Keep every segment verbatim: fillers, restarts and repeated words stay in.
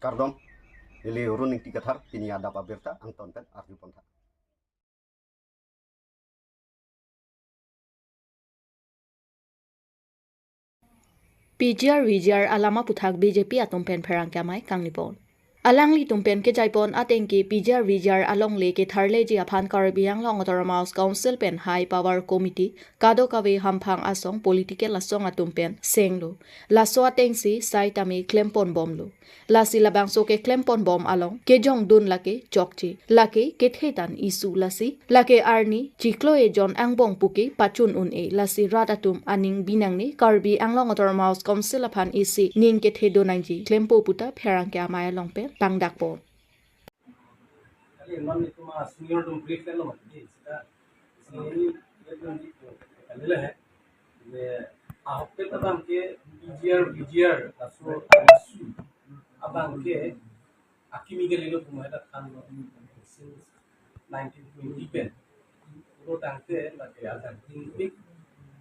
Kardom, neli Arun Ingti Kathar, pini adap abirta angton pen arju pontha. P G R V G R alam aputhak B J P atum pen pherangke amei kangnipon. Alanglitum pen kejaipon ateng ke P G R V G R alongle ketharleji aphan Karbi Anglong Autonomous Council pen High Power Committee kadokave hamphang asong political asong atum pen senglo. Laso atengsi saitame klemponbomlo. Lasi labangso keklemponbom along kejongdun lake chokche, lake kethetan issue lasi, lake arni chiklo ejon angbong puke pachun un-e, lasi rat atum aning binangne Karbi Anglong Autonomous Council aphan isi ning kethedun nangji klempo puta pherangke amei along pen tangdakpo. Kali non itu mah senior dong brief kan lo mati. Sita senior dong di kali lah eh. Ye ahok ke tabang ke P G R V G R laso asu abang ke akimi kali lo puma dak kan lo since nineteen twenty pen. Lo tangte lake ajak tingpik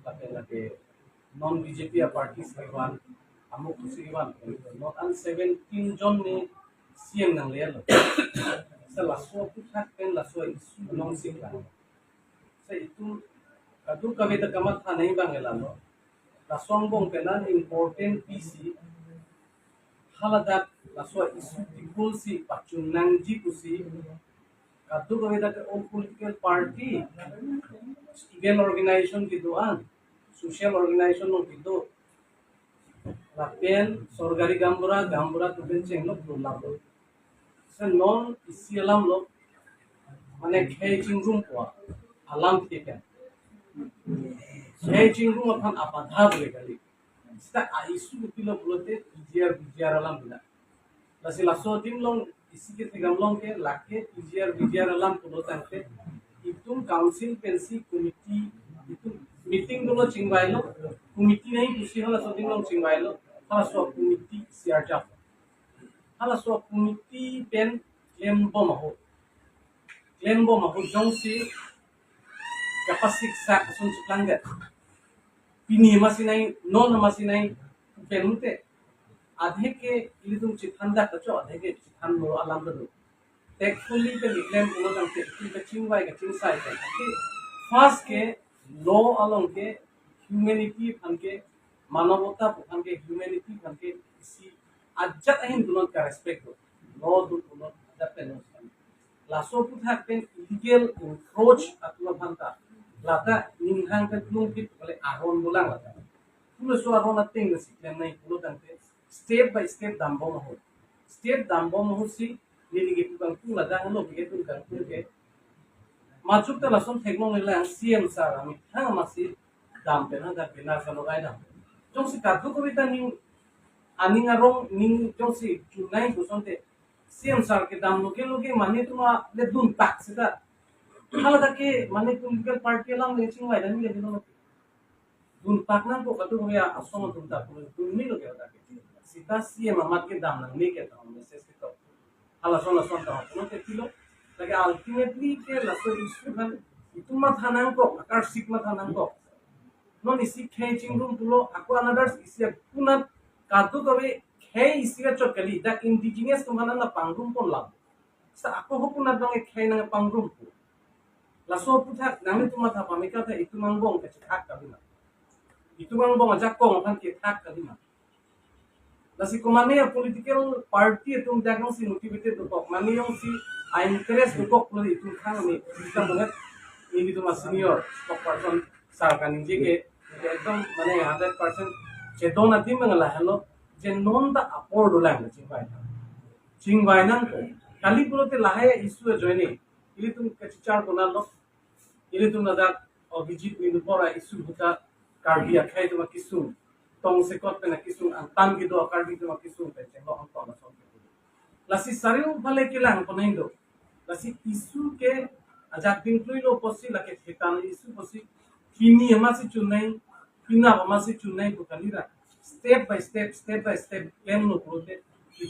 lake lake non B J P a party sekiwan, amuk sekiwan, not an seventeen jon ni C M nanglelo. Sa laso aputhak pen laso issue along siklang. Sa itum kadokave ta kamatha nai abang lalo. Laso angbong pen an important P C haladak laso issue tipul si pachun nangji pusi kadokave ta all political party, even organization kedo-an, social organization along kedo, lapen sorkari gaonbura, gaonbura atum pen chenglok do lapu. Sa non isi alam lo, mane khei chingrum po alam tikan. Khei chingrum aphan abadha bole kali. Sita a issue kopilo pulote P G R V G R alam pila. Lasi laso adim along isi kethedam along ke lake P G R V G R alam pulo tangte itum council pensi committee itum meeting dolo chingvailo, committee nai pusi halaso adim along chingvailo, halaso committee C R J F. Halaso committee pen klembom ahut. Klembom ahut jongsi kapasik sak ason chiklang det. Pini masi nai, non masi nai, pen mute. Adhe ke ilitum chithan dak kacho, adhe ke chithan lo alam do. Tactfully pen iklem pulo tangte, itum kachingvai kachingsai pen. Tapi first ke law along ke humanity aphan ke, manavota aphan ke, humanity aphan ke isi ajat ahin dunot ka respect do. Law do dunot ajat pen lo. Laso aputhak pen illegal encroach atum aphan ta lata ninghang pen plungpit kali aron dolang lata. Pulo so aron ateng si klem nai pulo tangte step by step dambom ahut. Step dambom ahut si neli ke tukang tung ladak lo ke tukang tung ke. Majok ta lason theklong nila C M sir amethang masi dam pen hadak bina kalogai dam. Jongsi kadokave ta ning aning arong ning jongsi chunai kosonte C M sir kedam loke loke mane tuma le dunpak sita. Haladak ke mane political party alam le chingvai dan le dino. Dunpak nangkok kadokave asong atum ta pun dunmi loke hadak ke. Sita C M amat kedam nangne ke ta message ketok. Halason lason ta pun ke pilo. Lake ultimately ke laso issue kan itum matha nangkok, akarsik matha nangkok. Non isi khei chingrum pulo, ako another isi akunat kadokave khei isi kachot kali, dak indigenous atum aphan nangpangrum pon lam. Sa ako ho kunat bang khei nangpangrum pu. Laso aputhak nanglitum matha pameka ta itum angbong kachethak kali ma. Itum angbong ajakong aphan kethak kali ma. Lasi komane a political party atum dak jongsi motivated dokok, mane jongsi a interest dokok lo itum khang ni, itum monget, nelitum a senior spokesperson sir kaningje ke, ekdom mane hundred percent chedon adim mangala helo, je non ta apor dolang chingvai. Chingvai nangkok. Kali pulote lahai issue ajoine, ilitum kachichar konat lo, ilitum ladak Abhijit Menu Bora issue ahut ta Karbi akhei atum akesung, tongsekot pen akesung, angtan kedo Karbi atum akesung pen chenglok angkon ason kedo. Lasi sariu bale kelang poneng do. Lasi issue ke ajak dingklui lo pusi lake thetan issue pusi pini amatsi chunai, penap amatsi chunai pu kali ra. Step by step, step by step, klem lo pulote.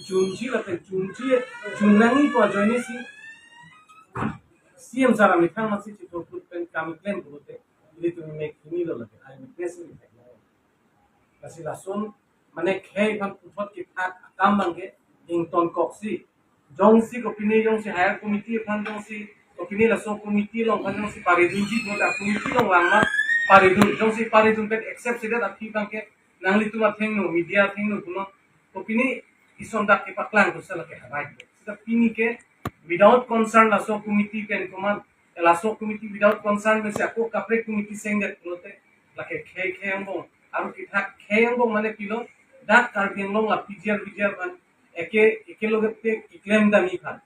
Chunji lapen chunji, chun nangji pu ajoine si C M sir amethang amatsi chithurphut pen kam klem pulote. Ilitum mek hini lo lake, I witness ni. Lasi lason, mane khei aphan puthot kethak akam abang ke, ingtonkoksi. Jongsi kopine jongsi higher committee aphan jongsi kopine laso committee along aphan jongsi paridunji pulote committee along vangma paridun. Jongsi paridun pen accept sedet aphi abangke nanglitum athengno, media athengno punon kopine ison dak kepaklang pusi lake harai. Seta pini ke without concern laso committee pen komat, laso committee without concern pensi ako kaprek committee sengdet pulote lake khei khei angbong. Aru kithak khei angbong mane pilo, dak Karbi Anglong la P G R V G R aphan eke, ekeloge te keklem dami aphan.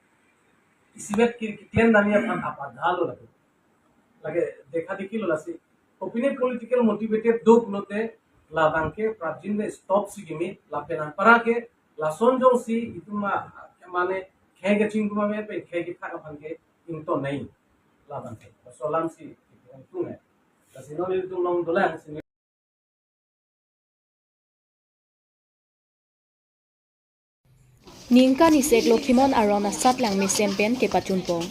Isivet ke keklem dami aphan apadhalo lake. Lake dekha dekhi lo lasi. Kopine political motivated do pulote labangke prapjin de stop si kimi lapen anpara ke lason jongsi itum ma mane khei kachingdun ma pen khei kethak aphan ke ingtonnoi. Labangke. Laso alam si itum tung eh. Lasi non itum long dolang si Ningkan isek Lokhimon Aron asatlang mesen pen kepachunpon.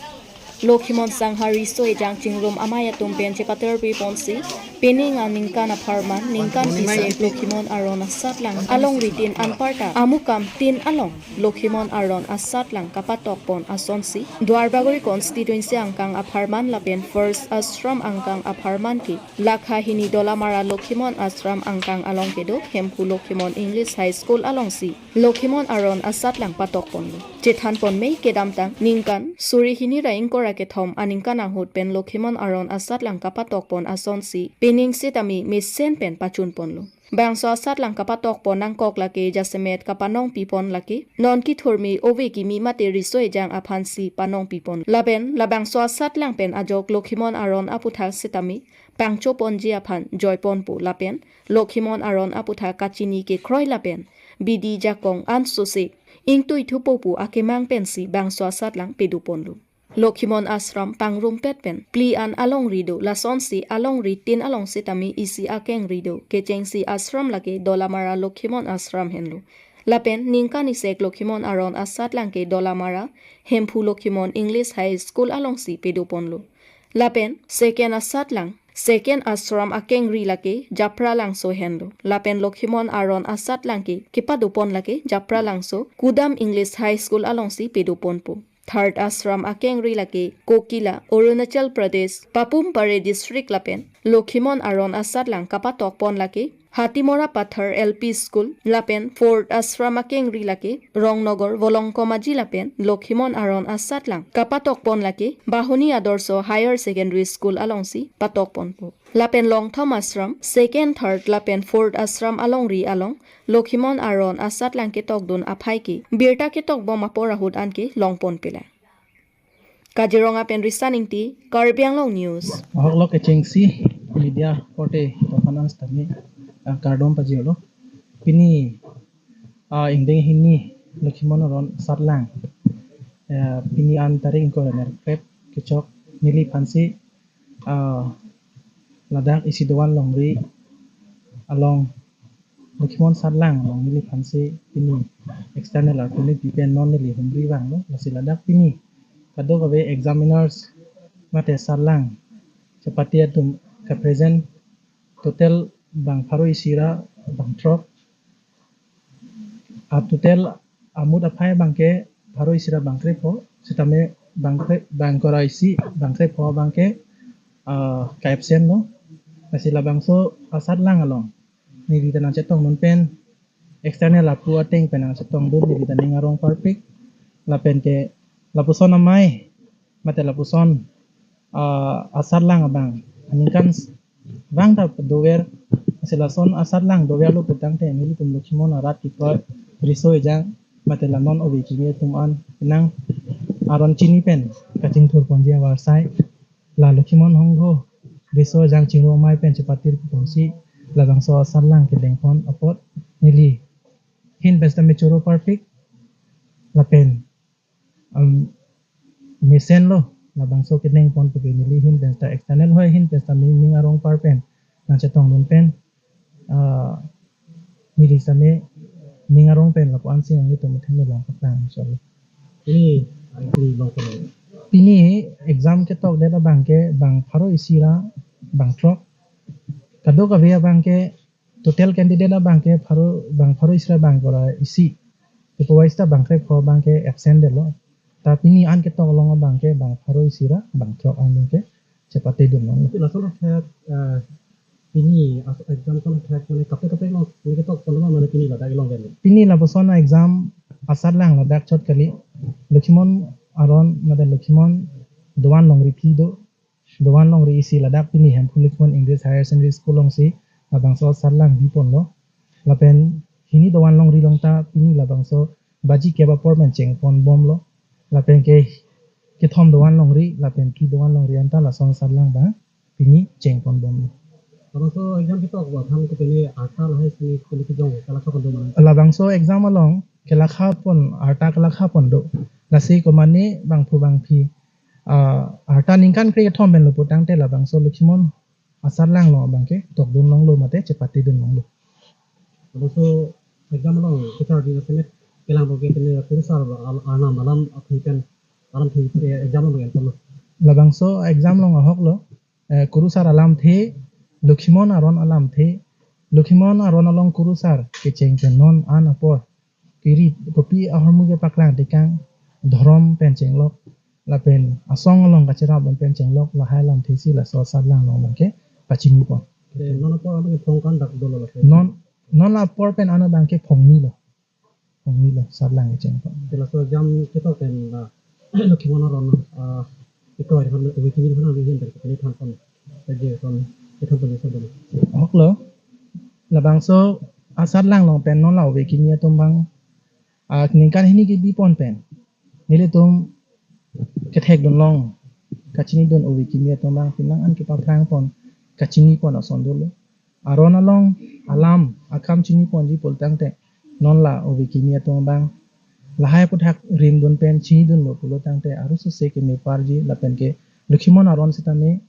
Lokhimon Sangha riso ejang chingrum amei atum pen chepaterpi ponsi, pining aningkan apharman, ningkan isek Lokhimon Aron asatlang alongri tin anparta, amukam tin along Lokhimon Aron asatlang kapatokpon asonsi, Duarbagori constituency angkang apharman lapen First Ashram angkang apharman ke, Lakha hini Dolamara Lokhimon Ashram angkang along kedo, Hemphu Lokhimon English High School alongsi Lokhimon Aron asatlang patokponlo. Chethanpon mei kedamtang ningkan suri hini ra ingkoi ra kethom aningkan ahut pen Lokhimon Aron asatlang kapatokpon asonsi pining sitame mesen pen pachunponlo. Bangso asatlang kapatokpon nangkok lake jasemet kapanongpipon lake non kethurmi ove kimi mate riso ejang aphansi panongpipon. Lapen labangso asatlang pen ajok Lokhimon Aron aputhak sitame pangchoponji aphan joiponpo lapen Lokhimon Aron aputhak kachini kekroi lapen bidi jakong ansose ingtui thupo pu akemang pensi bangso asatlang pedoponlo. Lokhimon Ashram pangrumpet pen phli an alongri do, lasonsi alongri tin along sitame isi akengri do, kechengsi ashram lake Dolamara Lokhimon Ashram henlo. Lapen ningkan isek Lokhimon Aron asatlang ke Dolamara Hemphu Lokhimon English High School alongsi pedoponlo. Lapen second asatlang, second ashram akengri lake Japralangso henlo. Lapen Lokhimon Aron asatlang ke kepadopon lake Japralangso Kudam English High School alongsi pedoponpo. Third ashram akengri lake Kokila, Arunachal Pradesh, Papum Pare District lapen Lokhimon Aron asatlang kapatokpon lake Hatimora Pathar L P School lapen fourth ashram akengri lake Rongnogor Volongkom Aji lapen Lokhimon Aron asatlang kapatokpon lake Bahuni Adorsho Higher Secondary School alongsi patokponpo. Lapen longthom ashram, second, third lapen fourth ashram alongri along Lokhimon Aron asatlang ketokdun aphai ke birta ketokbom apor ahut anke longponpelang. Kaziranga pen Risan Ingti, Karbi Anglong News. Ahok lo kechengsi media korte topanan sitame, ah, kardom pajirlo. Pini, ah, ingdeng hini Lokhimon Aron asatlang, eh, pini an tarik ingkoi ra nerkrep kechok neliphansi, ah, ladak isi doan longri along Lokhimon asatlang along neliphansi pini external arpu nepi pen non neli humri vanglo, lasi ladak pini kadokave examiners mate asatlang chepate atum kapresent total bang pharo isi ra bang throk. Ah, total amut aphai abangke pharo isi ra bang krepho, sitame bang kre, bang ingkoi ra isi, bang krepho abangke, ah, ka-absent lo. Lasi labangso asatlang along neli ta nangchetongdun pen, external arpu ateng pen nangchetongdun, neli ta ning arong parpik. Lapen ke lapuson amei mate lapuson, ah, asatlang abang aningkan s-, vang ta dover, lasi lason asatlang doverlo putangte nelitum Lokhimon arat kekroi riso ejang mate la non ove kimi atum an penang aron chini pen kachingthurponji avarsai la Lokhimon Hongho riso ejang chingrum amei pen chepatirponsi labangso asatlang kedengpon apot neli ahin pen sitame choro parpik lapen, um, mesenlo labangso kedengpon pu ke neli ahin pen sita external ahoi ahin pen sita ning, ning arong par pen nangchetongdun pen, ah, neli sitame ning arong pen lapu-an si nanglitum athengno lang paklang, inshallah. Pini, ah, pini long pen. Pini exam ketokdet abangke bang pharo isi ra bang throk. Kadokave abangke total candidate abangke pharo, bang pharo isi ra bang ingkoi ra isi. Supervisor ta bangkrek pho abangke absent detlo. Ta pini an ketok along abangke bang pharo isi ra bang throk an abangke chepate dun long. Lason athak, eh, pini as-, exam ason athak mane kaprek kaprek along mane ketok pon ma mane pini ladak along pen? Pini lapuson a-exam asatlang ladak chot kali. Lokhimon aron mate Lokhimon dovan longri phli do. Dovan longri isi ladak pini Hemphu Lokhimon English Higher Secondary School alongsi labangso asatlang bi ponlo. Lapen hini dovan longri along ta pini labangso baji kep apor pen cheng pon bomlo. Lapen ke kethom dovan longri lapen phli dovan longri anta lason asatlang abang pini cheng pon bomlo. Labangso exam ketok aphan kopine arta lahai sini kopine kejong kelakha pon do ma? Labangso exam along kelakha pon, arta kelakha pon do. Lasi komane bangphu bangphi, ah, arta ningkan kre-kethom penlo putangte labangso Lokhimon asatlang along abangke tokdun longlo mate chepate dun longlo. Labangso exam along kecharli asemet kelang abangke pine kurusar al-, arnam alamthe pen, alamthe, eh, exam along enpon lo. Labangso exam along ahoklo, eh, kurusar alamthe, Lokhimon aron alamthe, Lokhimon aron along kurusar kecheng pen non an apor kiri kopi ahormu kepaklang tekang, dhorom pen chenglok lapen asong along kacherap pen chenglok lahai alamthe si laso asatlang along abangke pachini pon. Eh, non apor abangke phong ko-an dak dolo lapen? Non, non apor pen an abangke phongni lo. Phongni lo asatlang kecheng pon. Te laso exam ketok pen, ah, Lokhimon aron, ah, kekroi aphan, ove kimi aphan nangli ahin pen kopine than pon? Te je son, kethan pon son dolo. Ahoklo. Labangso asatlang along pen non la ove kimi atum abang, ah, ningkan hini kebi pon pen nelitum kethek dun long, kachini dun ove kimi atum abang penang an kepaphrang pon, kachini pon ason dolo. Aron along alam akam chini ponji pulotangte non la ove kimi atum abang lahai aphuthak rim dun pen chini dunlo pulotangte arusose keme parji lapen ke Lokhimon aron setame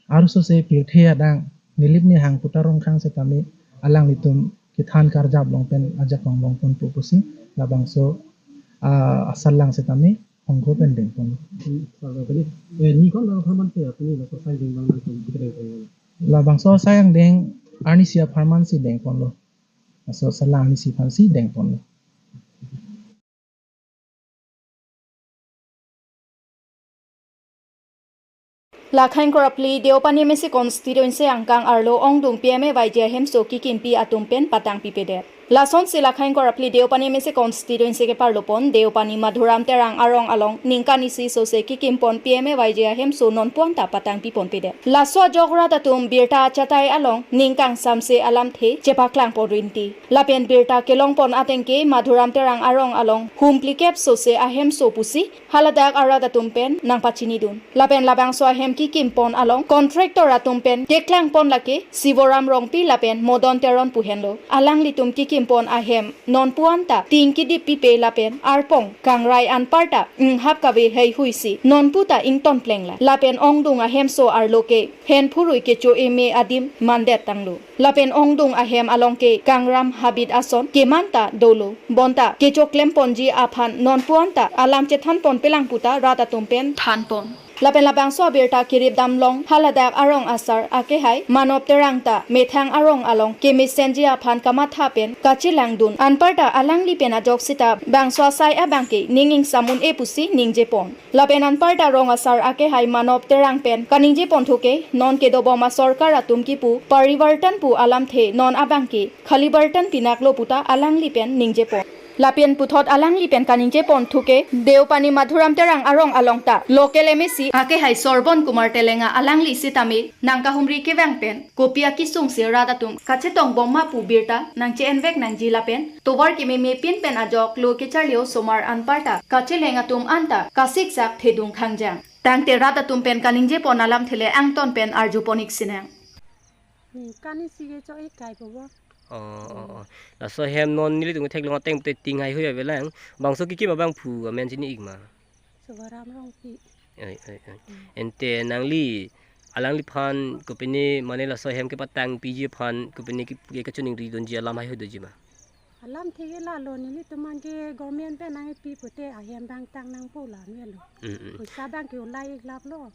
arusose pirthe adang Nilip Nihang Puta Rongkhang setame alanglitum kethan karjap along pen ajakong long ponpo pusi labangso, ah, asatlang setame hongko pen deng pon. Hmm, sir, beli, eh, ni kon lo pharman si apni lo ko sai ding bang nang tum kita deng pon. Labangso asai angdeng arnisi apharman si deng ponlo. Laso asatlang arnisi aphan si deng ponlo. Lakha ingkoi ra phli Deopani M A C constituency angkang arlo ongdung P M A Y G ahemso kekimpi atum pen patang pipedet. Lasonsi lakha ingkoi ra phli Deopani M A C constituency keparlo pon Deopani Madhuram Terang arong along ningkan isi sose kekim pon P M A Y G ahemso nonpu anta patang pi ponpedet. Laso ajok rat atum birta achatai along ningkan samse alamthe chepaklang pon rinti. Lapen birta kelong pon ateng ke Madhuram Terang arong along humpli kep sose ahemso pusi haladak arat atum pen nangpachini dun. Lapen labangso ahem kekim pon along contractor atum pen keklang pon lake Sivoram Rongpi lapen Modon Teron pu henlo. Alanglitum kekim pon ahem nonpu anta ting kedip pipe lapen arpong kangrai anparta inghap kave heihui si nonpu ta ington plengla. Lapen ongdung ahemso arlo ke hen phurui kecho eme adim mandet tanglo. Lapen ongdung ahem along ke kangram habit ason keman ta dolo. Bonta kecho klem ponji aphan nonpu anta alam chethan ponpelang puta rat atum pen than pon. Lapen labangso abirta kerip damlong haladak arong asar akehai Manop Terang ta methang arong along kemesenji aphan kamatha pen kachelang dun. Anparta alangli pen ajok sita bangso asai abangke ning ingsam un-e pusi ningje pon. Lapen anparta rong asar akehai Manop Terang pen kaningje ponthu ke non kedobom asorkar atum kipu parivartan pu alamthe non abangke khali bartan pinaklo puta alangli pen ningje pon. Lapen puthot alangli pen kaningje ponthu ke Deopani Madhuram Terang arong along ta local M A C akehai Sorbon Kumar Telenga alangli sitame nangkahumri kevang pen kopi akesung si rat atum kachetong bom ma pu birta nangche-envek nangji lapen tovar kememe pin pen ajok lo kecharli osomar anparta kacheleng atum anta kasiksak thedung khangjang. Tangte rat atum pen kaningje pon alamthe le angton pen arju pon-ik sinang. Ningkan isi kecho-ik kai po bo. Oh, oh, oh. Laso ahem non nelitum theklong ateng te ting heihui avelang. Bangso kekim abangphu amen chini-ik ma? Sivoram Rongpi. Oi, oi, oi. Hmm. Ante nangli alangliphan kopine mane laso ahem kepatang piji aphan kopine ke, ke kachiningri dunji alam heihui doji ma? Alamthe ke lalo, nelitum abangke government pen nangpi pute ahem abang tang nangpo la melo. Mm, mm. Poisa abangke ulai-ik laplo.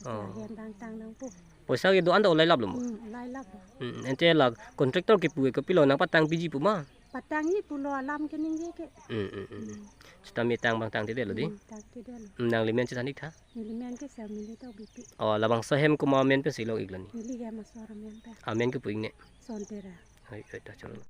Oh. Ahem abang tang nangpo. Poisa ke do-an ta ulai laplo mo? Hmm, ulai laplo. Hmm, ante la contractor kipu ke kopilo nangpatang piji pu ma? Atangji pulo alam keningje ke. Hmm, hmm, hmm. Hmm. Seta mi tang abang tangtedetlo dei? Hmm, tangtedetlo. Hmm, nangli men chethan-ik tha? Neli men ke Sharmili Tokbipi. Oh, labangso ahem komat amen pensi long-iklo ni? Neli hem asor amen pen. Amen ke pu-ik ne? Sontera. Oi, oi, ta cholo.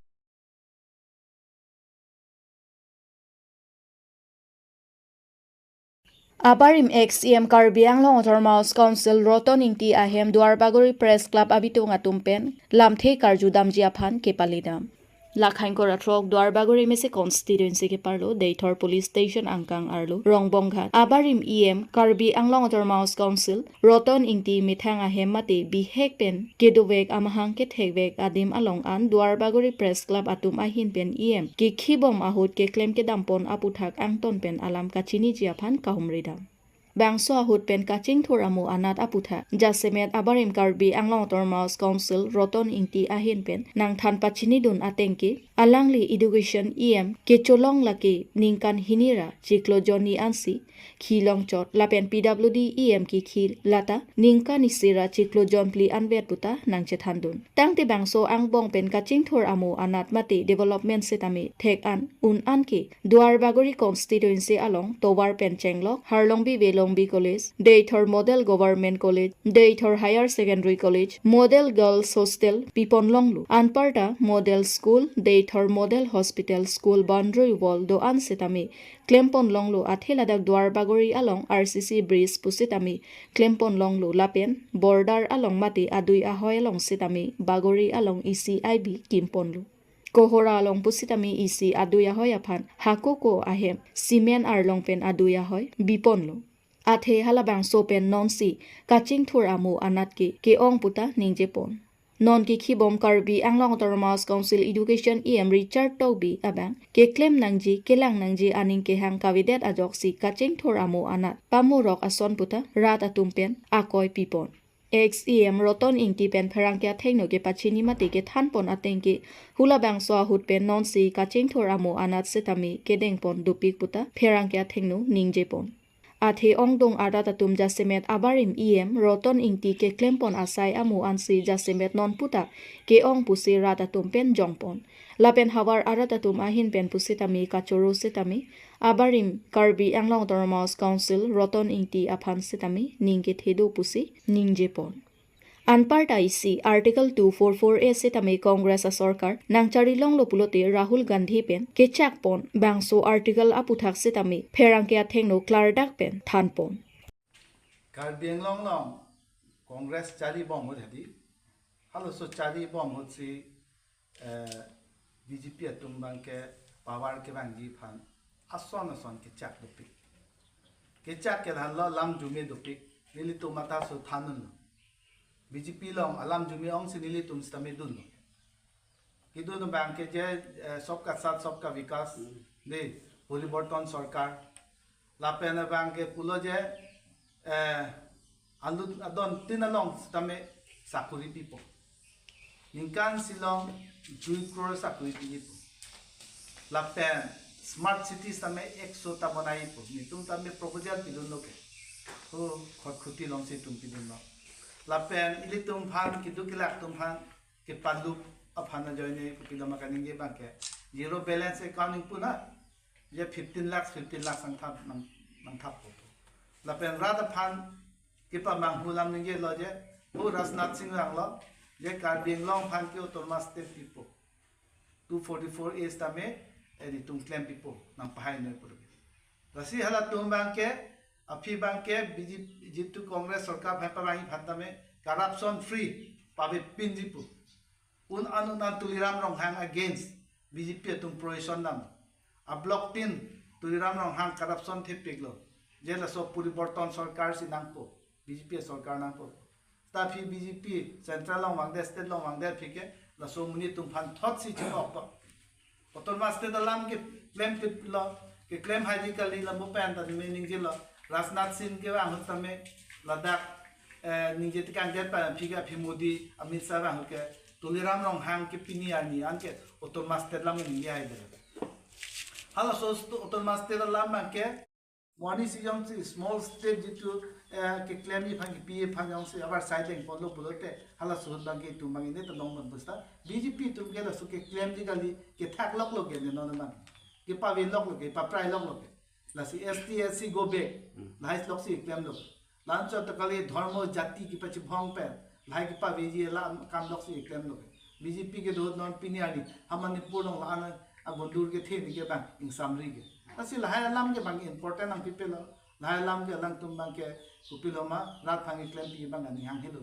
Abarim ex C M Karbi Anglong Autonomous Council Roton Ingti ahem Duarbagori Press Club abitung atum pen lamthe karjudamji aphan kepalidam. Lakhain kora throk Duarbagori mese constituency keparlo Deithor Police Station angkang arlo Rongbonghat abarim E M Karbi Anglong Autonomous Council Roton Ingti methang ahem mate bihek pen kedovek amahang kethekvek adim along an Duarbagori Press Club atum ahin pen E M kekhibom ahut keklem kedampon aputhak angton pen alam kachiniji aphan kahumridam. Bangso ahut pen kachingthur amo anat aputhak jasemet abarim Karbi Anglong Autonomous Council Roton Ingti ahin pen nangthan pachinidun ateng ke alangli Education E M kecholong lake ningkan hini ra chiklo jonni ansi khi longchot lapen P W D E M ke khi lata ningkan isi ra chiklo jonphli anvet puta nangchethandun. Tangte bangso angbong pen kachingthur amo anat mate development setame thek an un an ke Duarbagori constituency along tovar pen chenglok Harlongbi Velongbi College, Deithor Model Government College, Deithor Higher Secondary College, Model Girls Hostel pipon longlo. Anparta Model School, Deithor Model Hospital School boundary wall do-an setame klempon longlo, athe ladak Duarbagori along R C C bridge pusitame klempon longlo lapen border along mate adui ahoi along setame Bagori along isi I B kimponlo. Kohora along pusitame isi adui ahoi aphan hakoko ahem cement arlong pen adui ahoi biponlo. Athe halabangso pen nonsi kachingthur amo anat ke ke-ong puta ningjepon. Non kekhibom Karbi Anglong Autonomous Council Education E M Richard Tokbi abang keklem nangji kelang nangji aning kehang kavedet ajoksi kachingthur amo anat pamurok ason puta rat atum pen akoi pipon. Ex E M Roton Ingti pen pherangke athengno kepachini mate kethanpon ateng ke halabangso ahut pen nonsi kachingthur amo anat setame kedengpon dopik puta pherangke athengno ningjepon. Athe ongdung arat atum jasemet abarim E M Roton Ingti keklempon asai amo ansi jasemet non puta ke-ong pusi rat atum pen jongpon. Lapen havar arat atum ahin pen pusitame kachoro setame abarim Karbi Anglong Autonomous Council Roton Ingti aphan setame ning kethe do pusi ningjepon. Anparta isi Article two four four A setame Congress asorkar nangchari longlo pulote Rahul Gandhi pen kechakpon bangso article aputhak setame pherangke athengno klardak pen thanpon. Karbi Anglong along Congress charibom ahut hadi, halaso charibom ahutsi eh, B J P atum abangke power kevangji aphan ason ason kechak dopik. Kechak ke lahenlo, lam jume dopik. Nelitum matha so than unlo. B J P along alam jume ongsi nelitum setame dunlo. Kedun abangke je eh, Sabka Saath Sabka Vikas, de, Poriborton Sorkar. Lapen abangke pulo je eh, alut adon tin along setame sakuri pipo. Ningkan isi along dui crore sakuri pipo. Lapen smart city setame ekso ta bonaipo. Netum tame proposal pidunlo ke. O Khatkhati alongsi itum pidunlo. Lapen ilitum aphan keduk kelak atum aphan kepalup aphan ajoine kopilo ma kaningje abangke zero balance account ingpu na. Je fifteen lakhs, fifteen lakhs nangthap, nang, nangthappo. Lapen rat aphan kepamanghu alam ningjelo je, o Rajnath Singh vanglo, je Karbi Anglong aphan ke Autonomous State pipo. Two forty-four A setame, eh, netum klem pipo, nangpahai noi pura. Lasi halatum abangke, aphi abangke B J P, jitu Congress sorkar aphan pavangji aphan tame, corruption free, pavepinji pu. Un an un an Tuliram Ronghang against B J P atum provision dam. A block tin Tuliram Ronghang corruption thepiklo. Je laso Poriborton Sorkar si nangpo, B J P sorkar nangpo. Ta aphi B J P central along vangdet, state along vangdet aphi ke laso amonit atum aphan thotsi chingokpo. Autonomous State alam keklem tiplo, keklem haidi kali, lam bo pen ta ningje lo. Rajnath Singh kevang ahut tame ladak, eh, ningje tekangdet pen aphi ke aphi Modi, Amit Shah vang ahut ke Tuliram Ronghang ke pini arni anke Autonomous State alam ningje haidetlo. Halaso stu-, Autonomous State alam abangke Mo arnisi jongsi small state jitu eh, keklemji aphan kepi aphan jongsi abar side leng ponlo pulote hala suhut abangke itum abang ini tadong ban pusta B J P atum ke laso keklemji kali kethak loklo ke ne non abang. Kepave loklo ke, paprai loklo ke. Lasi S T S C go back. Lahai loksi klemlo. Lanchot ta kali dhormo jati kepachibhong pen. Lahai kepaveji la kam loksi klemlo ke. B J P kedo non pini arni ha Manipur along la-an agundur kethe ni ke bang ingsamri ke. Lasi lahai alam ke bang important nangpipelo. Lahai alam ke alangtum abangke kopiloma rat aphan keklempi bang ani hang helo.